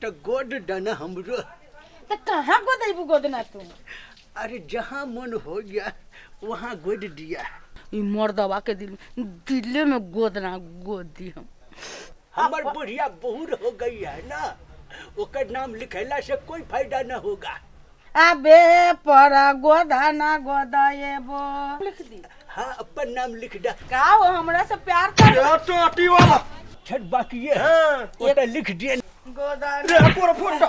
तो गोद दना हमरो। तऽ कहाँ गोदैबू गोदना तू? अरे जहाँ मन हो गया वहाँ गोद दिया। ई मर्दवा के दिल दिले में गोदना गोद दी हम। हमर बुढ़िया बूढ़ हो गई है ना, ओकर नाम लिखेला से कोई फायदा न होगा। अबे पर गोदना गोदएबो लिख दी। हाँ अपन नाम लिख दे। का वो हमरा से प्यार कर रे टाटी वाला छठ बाकी ये हाँ। ओटा लिख दिए। गोदना रे पूरा फोटा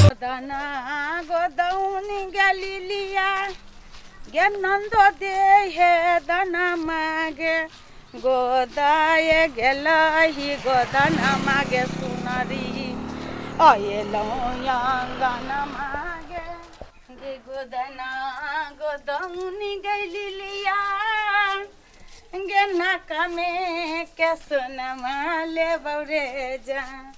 गोदना गोदौनी गलीलिया गे नंदो दे हे दना मागे गोदाए गेलही गोदना मागे सुनरी अयलौं अंगना मागे गे गोदना गोदौनी गलीलिया गे नाका में के सोनमा लेबौ रे जान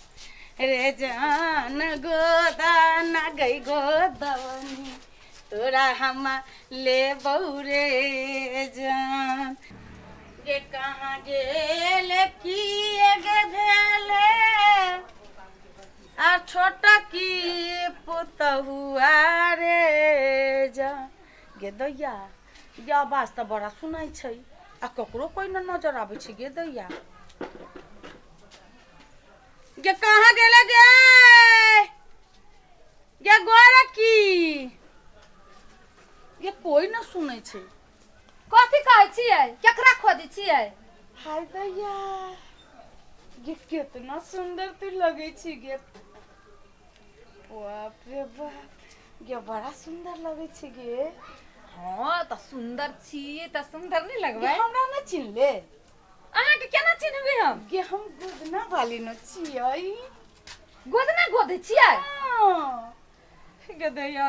रे जान गोदना गई गोदौनी तोरा हम लेबौ रे जान गे कहाँ गेले किए गे भेले आ छोटा की पुतहुआ रे जा गे दैया गे आवाज तऽ बड़ा सुनाइ छै आ ककरो कोइ न नजर आबै छै गे दैया गे कहाँ गेले गे गे गोरकी गे कोइ न सुनै छै। कथी कहै छियै? केकरा खोजै छियै? हाय दैया गे केतना सुंदर तू लगै छी गे, बाप रे बाप गे बड़ा सुंदर लगै छी गे। हँ तऽ सुंदर छियै तऽ सुंदर नहि गे लगबै? हमरा न चिन्हले? अहाँके केना चिन्हबै हम? गे हम गोदना वाली न छियै। गोदना गोदै छियै? हाँ। गे दैया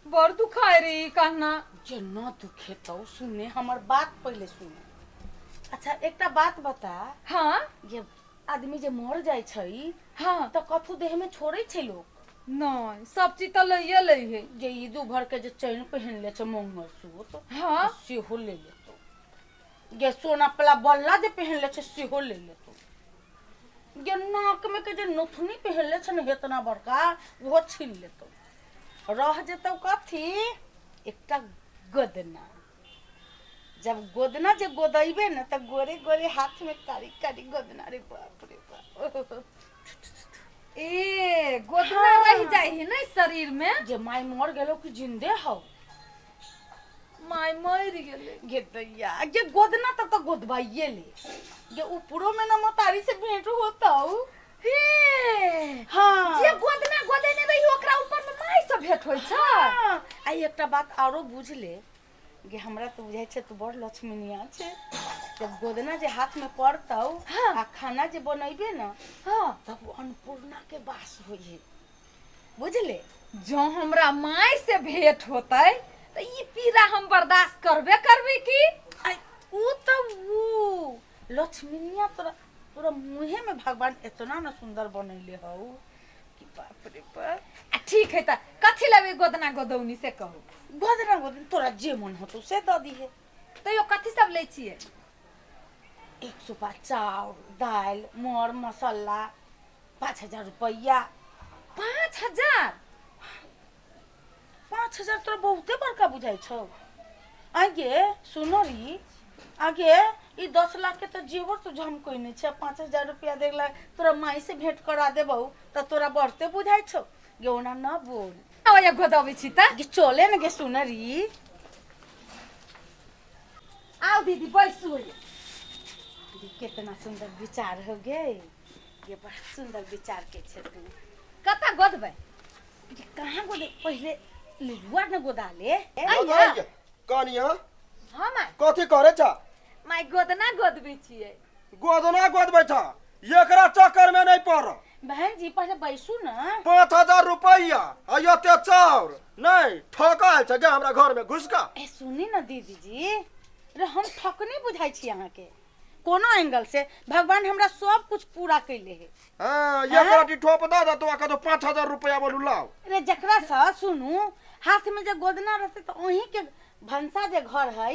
बड़ दुखाय रे ई कहना। जे न दुखेतौ, सुने हमर बात पहिले सुने। अच्छा एकटा बात बता। हाँ। जे आदमी जे मर जाइ छै हाँ तऽ कथू देह में छोड़ै छै लोक? नहीं, सब चीज तऽ लइए लै है। जे ई दू भर के जे चैन पहिनले छै मंगलसूत्र हाँ सेहो ले लेतौ। गे सोना पला बल्ला जे पहिनले छै सेहो ले लेतौ। गे नाक में के जे नथुनी पहिनले छै ने हेतना बड़का ओहो छीन लेतौ। रह जेतौ कथी? एकटा गोदना। जब गोदना जे गोदैबे ने तऽ गोरे गोरे हाथ में कारी कारी गोदना, रे बाप रे बाप। ए गोदना हाँ। रह जाइ है नहीं शरीर में? जे माय मर गेलो कि जिंदे हौ? माय मर गेलै। गे दैया गे गोदना तब तऽ गोदबाइए ले गे, ऊपरो में न मतारी से भेंट होतौ। हे हाँ जे गोदना गोदेने रही ओकरा ऊपर में माय से भेंट होइ छै। हाँ। आ एकटा बात आरो बुझ ले गे, हमरा तऽ बुझाइ छै तू बड़ लक्ष्मीनिया छै। जब गोदना जे हाथ में पड़तौ हाँ। आ खाना जे बनैबे न हाँ तब अन्नपूर्णा के वास होइ है, बुझले? जो हमरा माय से भेंट होतै तऽ ई पीड़ा हम बर्दाश्त करबे करबै की? आई ऊ तऽ ऊ लक्ष्मीनिया तोरा तोरा मुँहे में भगवान इतना न सुंदर बनैले हौ कि बाप रे बाप। आ ठीक है तऽ कथी लेबै गोदना गोदौनी से कहू? गोदना गोदनी तोरा जे मन होतौ से दऽ दिहे। तैयो कथी सब लै छियै? एक सुपा चाउर दालि मर मसाला 5000 रुपैआ। 5000? 5000 तोरा बहुते बड़का बुझाइ छौ? आगे सुनरी आगे ई 10 लाख के तऽ जेवर तू झमकैने छै, 5000 रुपया देखला तोरा माई से भेंट करा देबौ तऽ तोरा बढ़ते बुझाइ छौ? गे ओना न बोल। आबैया गोदबै छी तऽ गे चले न गे सुनरी। आउ दीदी बैसू। गे कितना सुंदर विचार हो गे, ये बड़ा सुंदर विचार के छे तू। कतऽ गोदबै? ये कहाँ गोदे? पहिले लिलुआ न गोदा ले। आइया। कनिया। हाँ माय। कथी करे छा? माय गोदना गोदबै छियै। गोदना गोदबै छा? एकरा चक्कर में नहीं पड़। बहन जी पहिले बैसू न। 5000 रुपैआ आ एते चाउर नहीं ठकायल छै गे हमरा घर में घुस का। ए सुनी न दीदी जी, रे हम ठकनी बुझाइ छी अहाँके कोनो एंगल से? भगवान हमरा सब कुछ पूरा कैले है। हाँ, एक रोटी ठोप दे दे तो आका तो 5000 रुपया बोलू लाओ। रे जकरा से सुनू हाथ में जे गोदना रहते तो वहीं के भनसा जे घर है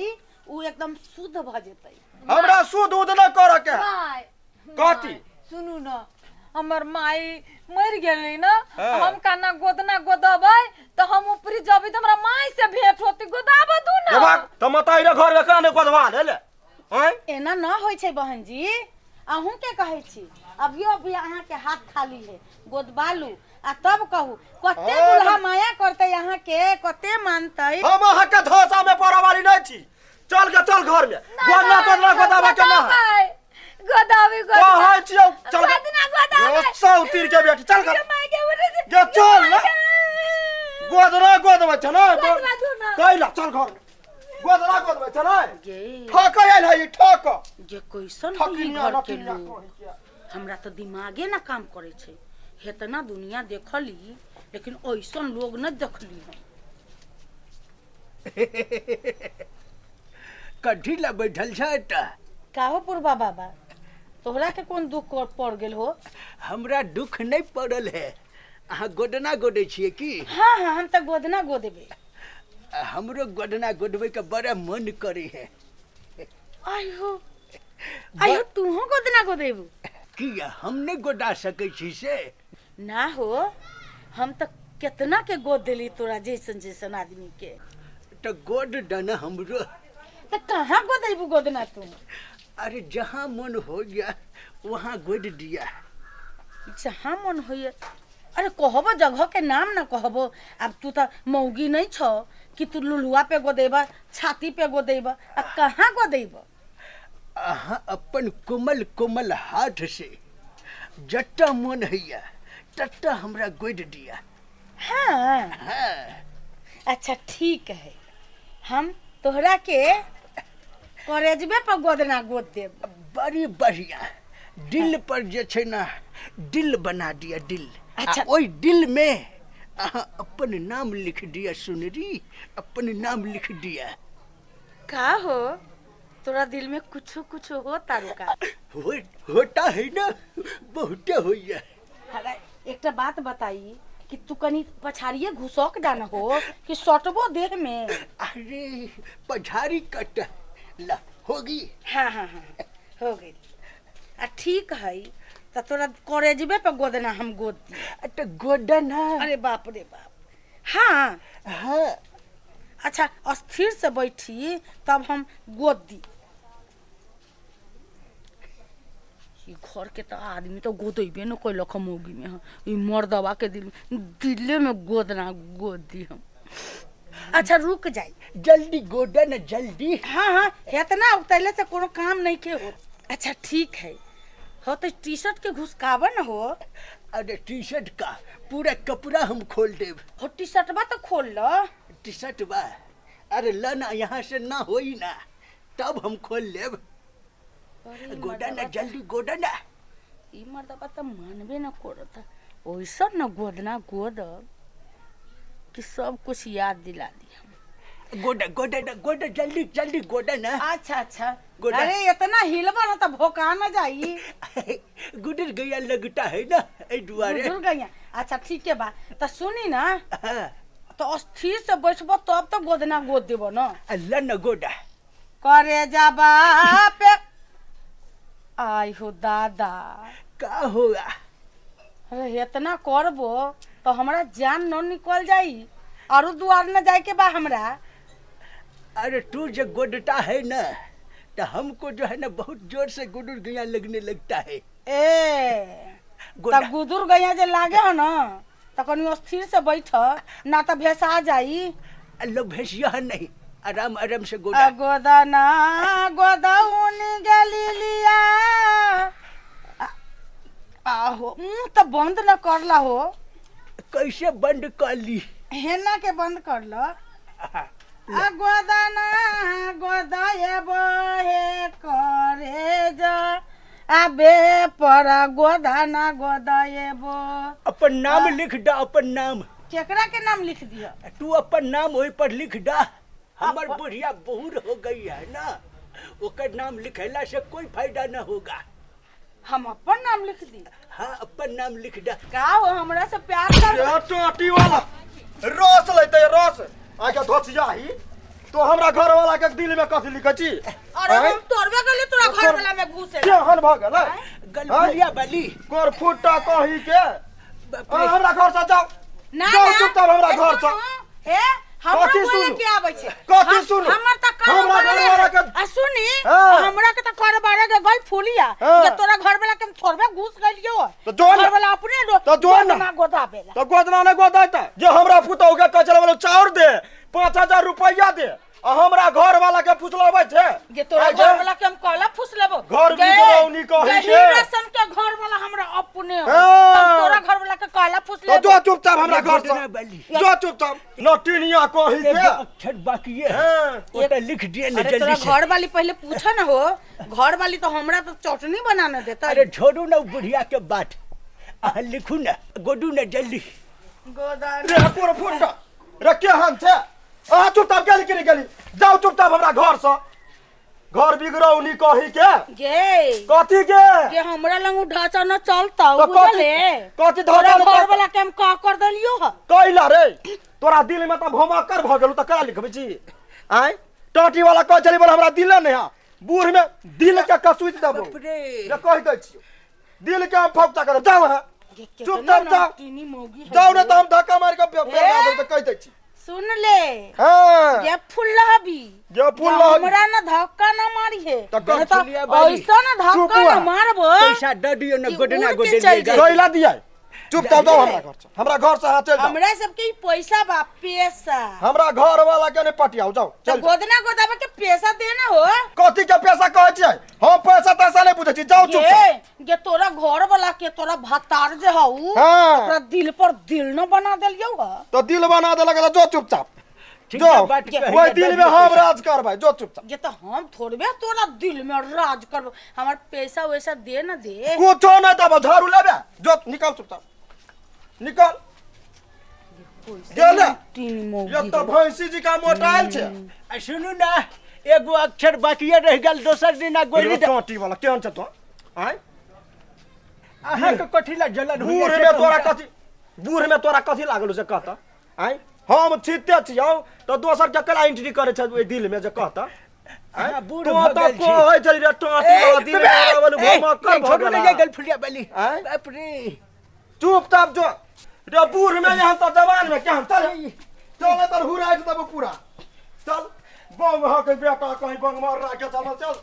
उ एकदम शुद्ध भ जेतै। हमरा शुद्ध उद न करे के है। माय कथी? सुनू न, हमर माई मरि गेलै न। हाँ। हम काना गोदना गोदबै तऽ हम ऊपरी जबै तऽ हमरा माई से भेंट होतै, गोदाबऽ दू न। बाबा तऽ मताई रे घर में काने गोदवा ले ले आँय। एना न होइ छै बहन जी, अहूँ के कहै छी, अभियो अभी अहाँके हाथ खाली है, गोदबा लू आ तब कहू कते हाँ, दुल्हा माया करतै अहाँके, कते मानतै। हम अहाँ के धोसा में पड़ऽ वाली नहीं छी। चल के चल घर में, गोदना तोदना गोदावा के ना है। गोदाबी गोदना। कहै छियौ चल गे। गोदना गोदाबै। ये सौ तीर के बेटी, चल घर। ये माय के उड़े छै। गे चल ना। गोदना गोदबै छै ना। गोदवा दू ना। कैला चल घर में। गोदना गोदबै छै ना। गे ठक आयल है ई ठक। गे कैसन है ई ठकिनिया घर के नकिनिया लोग, कहै छियै। हमरा तऽ दिमागे ना काम करै छै। हेतना दुनिया देखली लेकिन ऐसन लोग न देखली हम। कथी ला बैठल छै एतऽ? काहो पुरबा बाबा, तोहरा के कोन दुख पड़ गेल हो? हमरा दुख नहीं पड़ल है। अहाँ गोदना गोदै छियै की? हाँ हाँ, हम तऽ गोदना गोदेबे। हमरो गोदना गोदबै के बड़ा मन करे है। आयो आयो, तूहो गोदना गोदेबू? किया हम नहीं गोदा सकै छी से? ना हो, हम तऽ केतना के गोद देली तोरा जैसन जैसन आदमी के। तो गोद दन हमरो। तऽ कहाँ गोदेबू गोदना तू? अरे जहाँ मन हो गया वहाँ गोद दिया। जहाँ मन होइए? अरे कहबो जगह के नाम ना कहबो। अब तू तऽ मौगी नहीं छो कि तू लुलुआ पे गोदेबा, छाती पे गोदेबा, आ कहाँ गोदेबा? अहाँ अपन कोमल कोमल हाथ से जत्ता मन हैया तत्ता हमरा गोद दिया। हाँ। हाँ। अच्छा ठीक है, हम तोहरा के करेजबे पर गोदना गोद देब। बड़ी बढ़िया, दिल पर जे छै ना दिल बना दिया दिल। अच्छा। आ ओहि दिल में अहाँ अपन नाम लिख दिया सुनरी, अपन नाम लिख दिया। का हो, तोरा दिल में कुछ कुछ हो तारू का? हो, होता है ना, बहुते होइया। अरे एकटा बात बताई कि तू कनी पछाड़िए घुसक जाना हो कि सटबो देह में? अरे पछाड़ी कट ला होगी। हाँ हाँ हाँ, हो गई। आ ठीक है, त तोरा करेजबे पर गोदना हम गोद दी। तो गोदना। अरे बाप रे बाप। हाँ हाँ। अच्छा अस्थिर से बैठी तब हम गोद दी। ई घर के तो आदमी तो गोदेबे न कैलक मौगी में, ई मर्दवा के दिल दिले में गोदना गोद दी हम। अच्छा रुक जाई, जल्दी गोदन जल्दी। हाँ हाँ, इतना उतैले से कोनो काम नहीं के हो। अच्छा ठीक है, हो तो टी शर्ट के घुसकावा न हो। अरे टी शर्ट का पूरा कपड़ा हम खोल देब। हो टी शर्ट बा तो खोल लो। टी शर्ट बा? अरे ल ना, यहाँ से ना होई ना तब हम खोल लेब। गोदा ना जल्दी गोदा ना। ई मर्दबा तो मानबे न करत, ओइसन न गोदना गोदब कि सब कुछ याद दिला दी हम। गोदा गोदा ना गोदा जल्दी जल्दी गोदा ना। अच्छा अच्छा गोदा। अरे इतना हिलबा ना तो भोका न जाई। गुदर गया लगता है ना ए दुआरे। गुदर गया। अच्छा ठीक है बा, तो सुनी ना। हाँ। तो अस्थिर से बैठबो तब तो गोदना गोद देबो ना। अल्लाह न गोदा करे जा बाप। आई हो दादा, का होगा? अरे इतना करबो तो हमरा जान न निकल जाई, आरो दुआर न जाए के बा हमरा। अरे तू जो गोदता है ना तो हमको जो है ना बहुत जोर से गुदुर गया लगने लगता है। ए तब गुदुर गया जे लागे हो ना तो कनी अस्थिर से बैठ ना तो भेसा जाई। अल्लाह भेसिया नहीं, आराम आराम से गोदा। गोदना गोदौन गलीलिया। आहो मुँह तो बंद न करला हो। कैसे बंद कर ली? हेना के बंद कर लो। गोदना गोदएबो हे करे जा आबे पर गोदना गोदएबो। अपन नाम लिख दा, अपन नाम। केकरा के नाम लिख दिया? तू अपन नाम ओहि पर लिख दा। हमर बुढ़िया बूढ़ हो गई है ना, ओकर नाम लिखेला से कोई फायदा न होगा। हम अपन नाम लिख दी? हाँ अपन नाम लिख दा। का हो हमरा से प्यार कर? टोटी वाला रस लेते रस आके धोसिया ही तो हमरा घर वाला के दिल में कथी लिखै छी? अरे हम तोड़बे गेली तोरा घर वाला में घुसे। केहन भ गेलै? गलफुलिया बाली कर फुट्टा कही के बाप रे। हमरा घर से जाओ ना जाओ ना चुपचाप हमरा ए, घर से। सुनू, ए हमरा कथी बोले सुनू? के आबै छै कथी सुनू? हमर त हमरा कारोबार घरवाला के- आ सुनी हाँ। हमरा के त कारोबार के गल फूलिया हाँ। जे तोरा घर वाला के हम थोड़बे घुस गेलियो तो जो ना। घर वाला अपने तो जो ना। गोदना गोदाबेला तो गोदना नहीं गोदैता जे हमरा पुतहु के कहै छलै बोले चाउर दे 5000 रुपैआ दे आ हमरा घर वाला के फुसलाबै छै जे तोरा आइ घर जे- वाला के हम कहला फुस लेबो घर बिगड़ौनी कहै छै। रसम के घर वाला हमरा अपने हो। हाँ। हम तोरा घर वाला के कहला फुस तो लेबो जो चुपचाप हमरा घर गोदना से बाली जो चुपचाप नटिनिया कही एगो के अक्षर बाकी है हाँ। ओटा लिख दिए ना अरे तोरा जल्दी से घर वाली पहले पूछा ना हो घर वाली तो हमरा तो चटनी बनाने देता अरे छोड़ू ना उ बुढ़िया के बात अहाँ लिखू ना गोडू ना जल्दी गोदान रे कोर फुटा रे केहन छै अहाँ चुपचाप गेली कि नहि गेली जाउ चुपचाप हमरा घर से घर बिगड़ौनी कही के गे कथी के के हमरा लंग उ ढांचा न चलता तो कथी- बुझले कथी तोरा ढांचा न घर चलता? वाला के हम का कर देलियो ह कैला रे तोरा दिल में तऽ भमक्कर भऽ गेलौ तऽ करा लिखबै छी आँय टाटी वाला कहै छलै बोल हमरा दिल नहि है बूढ़ में दिल के कसुति देबौ बाप रे जे कहि दै छियौ दिल के हम फौकता करब जाउ अहाँ गे, केतना चुपचाप जाउ नाटिनी मौगी है जाउ ने गे। तऽ हम धक्का मारि कऽ बेल देब तऽ कहि दै छी सुन ले हँ ये फुल्लहबी ये फुल्लहबी। हमरा ना धक्का ना मारी है तऽ कर फुलिया बाली। ऐसा ना चुप धक्का हुआ। ना मारबो पैसा दऽ दियौ ना कि गोदना उड़ के गोदे चलि जाई। कैला दिया चुपचाप जाउ हमरा घर से हमरा घर से अहाँ चलि जाउ हमरा सबके ई पैसा बा पैसा हमरा घर वाला के नहि पटियाउ जाउ तो चल जाउ। गोदना गोदाबे के पैसा देना हो कथी के पैसा कहै छियै हम पैसा तैसा नहि बुझै छी जाउ चुपचाप ये ये तोरा घर वाला के तोरा भतार जे हऊ हाँ। ओकरा दिल पर दिल न बना देलियौ ह तो दिल बना देलक तऽ जो चुपचाप ठीक जो है, बात कही ओहि दिल में हम राज करबै जो चुपचाप ये तो हम थोड़बे तोरा दिल में राज करबो हमर पैसा वैसा दे न दे कुछो नहि देबो झाड़ू लेबे जो निकल चुपचाप निकल गेले तीन मौगी एक तऽ भैंसी जी का मोटाइल छै आ सुनू ना एगो अक्षर बाकिए रहि गेल दोसर दिन आ गोली दे- टोटी वाला केहन छै तो आँय अहाँके कथी ला जलन होइए बूढ़ से में तऽ तोरा हुनका- कथी बूढ़ में तोरा कथी लागल से कहता आँय हम छिते छियौ तऽ दोसर के केला एंट्री करै छै ओहि दिल में जे कहता आँय? अहाँ बूढ़ तो भऽ तऽ गेल छी। कहै छली रे टोटी वाला दिल में आवल ए, भमक्कर ए, भऽ छोड़ू ना गेला। ये गलफुलिया बाली आँय? बाप रे चुपचाप जो रे बूढ़ में यहाँ तऽ जवान में केहन चल चल तर हुराइ देबो पूरा चल बंग हके बेटा कहीं बंग मार राखे चल चल